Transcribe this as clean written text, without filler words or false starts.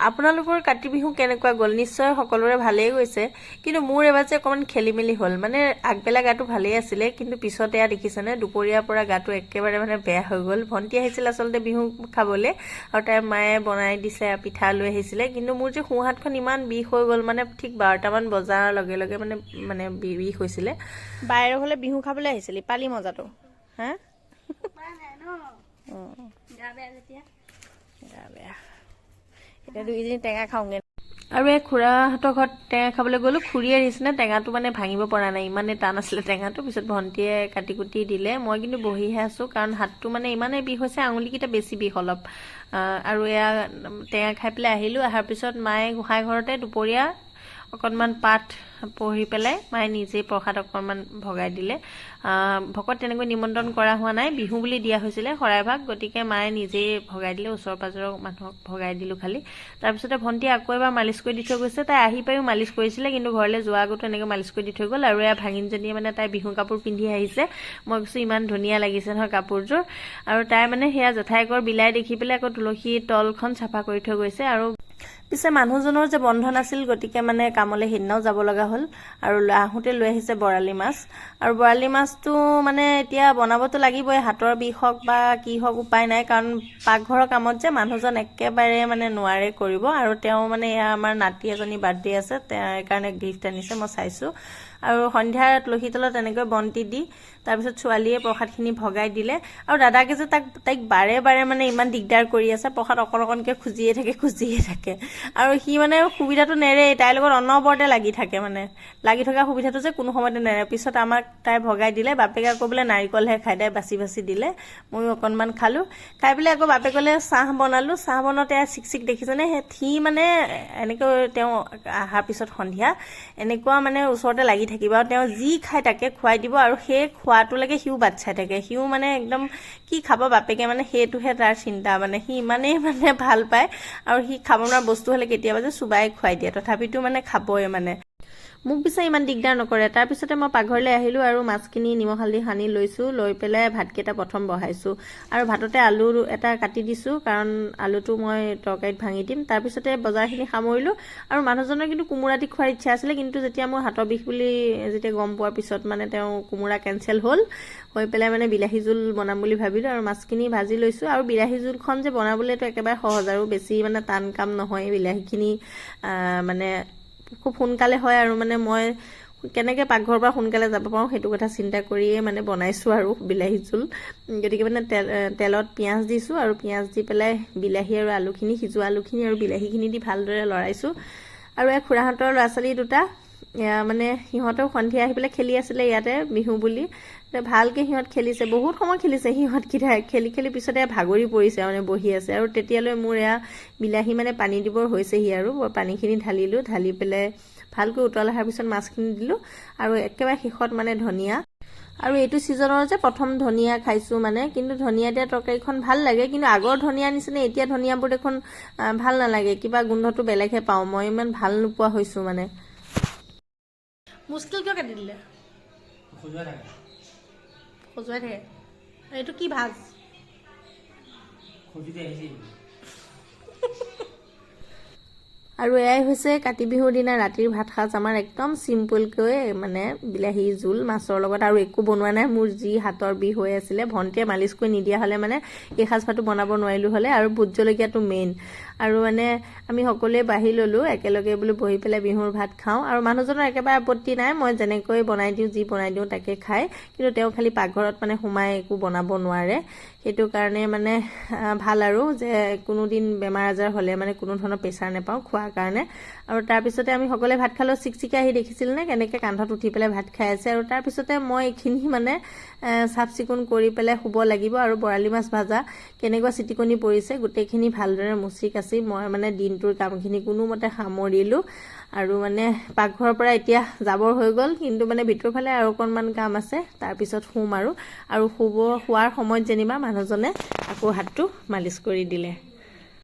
আপোনালোকৰ কাতি বিহু কেনেকুৱা গ'ল? নিশ্চয় সকলোৰে ভালেই গৈছে। কিন্তু মোৰ এবাৰ যে অকণমান খেলি মেলি হ'ল। মানে আগবেলা গাটো ভালেই আছিলে, কিন্তু পিছত এয়া দেখিছেনে, দুপৰীয়াৰ পৰা গাটো একেবাৰে মানে বেয়া হৈ গ'ল। ভণ্টি আহিছিল আচলতে বিহু খাবলৈ আৰু তাইৰ মায়ে বনাই দিছে, পিঠা লৈ আহিছিলে। কিন্তু মোৰ যে সোঁহাতখন ইমান বিষ হৈ গ'ল, মানে ঠিক 12টামান বজাৰ লগে লগে মানে মানে বিষ হৈছিলে। বায়েৰৰ ঘৰলৈ বিহু খাবলৈ আহিছিলি, পালি মজাটো? হা, গা বেয়া। এতিয়া দুইজনী টেঙা খাওঁগে। আৰু এই খুৰাহঁতৰ ঘৰত টেঙা খাবলৈ গ'লোঁ। খুৰীয়ে নিচিনা টেঙাটো মানে ভাঙিব পৰা নাই, ইমানেই টান আছিলে টেঙাটো। পিছত ভণ্টিয়ে কাটি কুটি দিলে, মই কিন্তু বহিহে আছোঁ, কাৰণ হাতটো মানে ইমানেই বিষ হৈছে, আঙুলিকেইটা বেছি বিষ অলপ। আৰু এয়া টেঙা খাই পেলাই আহিলোঁ। অহাৰ পিছত মায়ে গোঁসাই ঘৰতে দুপৰীয়া অকণমান পাঠ পঢ়ি পেলাই মায়ে নিজেই প্ৰসাদ অকণমান ভগাই দিলে। ভকত তেনেকৈ নিমন্ত্ৰণ কৰা হোৱা নাই, বিহু বুলি দিয়া হৈছিলে শৰাইভাগ, গতিকে মায়ে নিজেই ভগাই দিলে, ওচৰ পাজৰৰ মানুহক ভগাই দিলোঁ খালি। তাৰপিছতে ভণ্টিয়ে আকৌ এবাৰ মালিচ কৰি দি থৈ গৈছে। তাই আহি পায়ো মালিচ কৰিছিলে, কিন্তু ঘৰলৈ যোৱা আগতো এনেকৈ মালিচ কৰি দি থৈ গ'ল। আৰু এয়া ভাগিনজনীয়ে মানে তাই বিহু কাপোৰ পিন্ধি আহিছে। মই কৈছোঁ, ইমান ধুনীয়া লাগিছে নহয় কাপোৰযোৰ। আৰু তাই মানে সেয়া জেঠাইকৰ বিলাই দেখি পেলাই আকৌ তুলসী তলখন চাফা কৰি থৈ গৈছে। আৰু পিছে মানুহজনৰ যে বন্ধ নাছিল, গতিকে মানে কামলৈ সেইদিনাও যাব লগা হ'ল। আৰু আহোঁতে লৈ আহিছে বৰালি মাছ। আৰু বৰালি মাছটো মানে এতিয়া বনাবতো লাগিবই, হাতৰ বিষ হওক বা কি হওক উপায় নাই, কাৰণ পাকঘৰৰ কামত যে মানুহজন একেবাৰে মানে নোৱাৰে কৰিব। আৰু তেওঁ মানে এয়া আমাৰ নাতি এজনী বাৰ্থডে আছে, তেওঁৰ কাৰণে গিফ্ট আনিছে, মই চাইছোঁ। আৰু সন্ধ্যা তুলসী তলত এনেকৈ বন্তি দি তাৰপিছত ছোৱালীয়ে প্ৰসাদখিনি ভগাই দিলে। আৰু দাদাকে যে তাইক বাৰে বাৰে মানে ইমান দিগদাৰ কৰি আছে, প্ৰসাদ অকণ অকণকৈ খুজিয়ে থাকে, খুজিয়ে থাকে। আৰু সি মানে সুবিধাটো নেৰে, তাইৰ লগত অনবৰতে লাগি থাকে, মানে লাগি থকা সুবিধাটো যে কোনো সময়তে নেৰে। পিছত আমাক তাই ভগাই দিলে। বাপেকে আকৌ বোলে নাৰিকলহে খাই, তাই বাচি বাচি দিলে, ময়ো অকণমান খালোঁ। খাই পেলাই আকৌ বাপেকলৈ চাহ বনালোঁ। চাহ বনাওঁতে চিক চিক দেখিছেনে, সেই থি মানে এনেকৈ তেওঁ অহাৰ পিছত সন্ধিয়া এনেকুৱা মানে ওচৰতে লাগি থাকিব আৰু তেওঁ যি খায় তাকে খুৱাই দিব। আৰু সেই খোৱাটোলৈকে সিও বাট চাই থাকে। সিও মানে একদম কি খাব বাপেকে মানে সেইটোহে তাৰ চিন্তা, মানে সি ইমানেই মানে ভাল পায়। আৰু সি খাব নোৱাৰা বস্তু হ'লে কেতিয়াবা যে চুবাই খুৱাই দিয়ে, তথাপিতো মানে খাবই মানে। মোক পিছে ইমান দিগদাৰ নকৰে। তাৰপিছতে মই পাকঘৰলৈ আহিলোঁ আৰু মাছখিনি নিমখ হালধি সানি লৈছোঁ। লৈ পেলাই ভাতকেইটা প্ৰথম বহাইছোঁ আৰু ভাততে আলু এটা কাটি দিছোঁ, কাৰণ আলুটো মই তৰকাৰীত ভাঙি দিম। তাৰপিছতে বজাৰখিনি সামৰিলোঁ। আৰু মানুহজনৰ কিন্তু কোমোৰা দি খোৱাৰ ইচ্ছা আছিলে, কিন্তু যেতিয়া মোৰ হাতৰ বিষ বুলি যেতিয়া গম পোৱাৰ পিছত মানে তেওঁ কোমোৰা কেঞ্চেল হ'ল। হৈ পেলাই মানে বিলাহী জোল বনাম বুলি ভাবিলোঁ আৰু মাছখিনি ভাজি লৈছোঁ। আৰু বিলাহী জোলখন যে বনাবলৈতো একেবাৰে সহজ আৰু বেছি মানে টান কাম নহয়। বিলাহীখিনি মানে খুব সোনকালে হয়। আৰু মানে মই কেনেকৈ পাকঘৰৰ পৰা সোনকালে যাব পাৰোঁ সেইটো কথা চিন্তা কৰিয়ে মানে বনাইছোঁ আৰু বিলাহী জোল। গতিকে মানে তেলত পিঁয়াজ দিছোঁ আৰু পিঁয়াজ দি পেলাই বিলাহী আৰু আলুখিনি, সিজোৱা আলুখিনি আৰু বিলাহীখিনি দি ভালদৰে লৰাইছোঁ। আৰু এই খুৰাহঁতৰ ল'ৰা ছোৱালী দুটা মানে সিহঁতেও সন্ধিয়া আহি পেলাই খেলি আছিলে ইয়াতে বিহু বুলি। ভালকৈ সিহঁত খেলিছে, বহুত সময় খেলিছে সিহঁতকেইটাই। খেলি খেলি পিছতে ভাগৰি পৰিছে, মানে বহি আছে। আৰু তেতিয়ালৈ মোৰ এয়া বিলাহী মানে পানী দিবৰ হৈছেহি আৰু মই পানীখিনি ঢালিলোঁ। ঢালি পেলাই ভালকৈ উতল অহাৰ পিছত মাছখিনি দিলোঁ আৰু একেবাৰে শেষত মানে ধনিয়া। আৰু এইটো ছিজনৰ যে প্ৰথম ধনিয়া খাইছোঁ মানে। কিন্তু ধনিয়া দিয়া তৰকাৰীখন ভাল লাগে, কিন্তু আগৰ ধনিয়া নিচিনা এতিয়া ধনিয়াবোৰ দেখোন ভাল নালাগে, কিবা গোন্ধটো বেলেগহে পাওঁ মই, ইমান ভাল নোপোৱা হৈছোঁ মানে। মুস্কিল কিয় কাটি দিলে? খজুৱাই থাকে। খজুৱাই থাকে। এইটো কি ভাজ? খজুতি আহিছে। আৰু এয়াই হৈছে কাতি বিহুৰ দিনা ৰাতিৰ ভাত সাজ। আমাৰ একদম চিম্পুলকৈ মানে বিলাহী জোল মাছৰ লগত, আৰু একো বনোৱা নাই। মোৰ যি হাতৰ বিষ হৈ আছিলে, ভণ্টিয়ে মালিচ কৰি নিদিয়া হ'লে মানে এই সাজ ভাতো বনাব নোৱাৰিলোঁ হ'লে। আৰু ভোট জলকীয়াটো মেইন। আৰু মানে আমি সকলোৱে বাঢ়ি ল'লোঁ একেলগে, বোলো বহি পেলাই বিহুৰ ভাত খাওঁ। আৰু মানুহজনৰ একেবাৰে আপত্তি নাই, মই যেনেকৈ বনাই দিওঁ, যি বনাই দিওঁ তাকে খায়। কিন্তু তেওঁ খালি পাকঘৰত মানে সোমাই একো বনাব নোৱাৰে। সেইটো কাৰণে মানে ভাল আৰু যে কোনোদিন বেমাৰ আজাৰ হ'লে মানে কোনো ধৰণৰ প্ৰেছাৰ নাপাওঁ খোৱাৰ কাৰণে। আৰু তাৰপিছতে আমি সকলোৱে ভাত খালোঁ। চিকচিকে আহি দেখিছিল নে কেনেকৈ কান্ধত উঠি পেলাই ভাত খাই আছে। আৰু তাৰপিছতে মই এইখিনি মানে চাফ চিকুণ কৰি পেলাই শুব লাগিব। আৰু বৰালি মাছ ভাজা কেনেকুৱা চিটিকনি পৰিছে, গোটেইখিনি ভালদৰে মুচি কাচি মই মানে দিনটোৰ কামখিনি কোনোমতে সামৰিলোঁ। আৰু মানে পাকঘৰৰ পৰা এতিয়া যাবৰ হৈ গ'ল, কিন্তু মানে ভিতৰৰ ফালে আৰু অকণমান কাম আছে, তাৰপিছত শুম। আৰু আৰু শোৱাৰ সময়ত যেনিবা মানুহজনে আকৌ হাতটো মালিচ কৰি দিলে।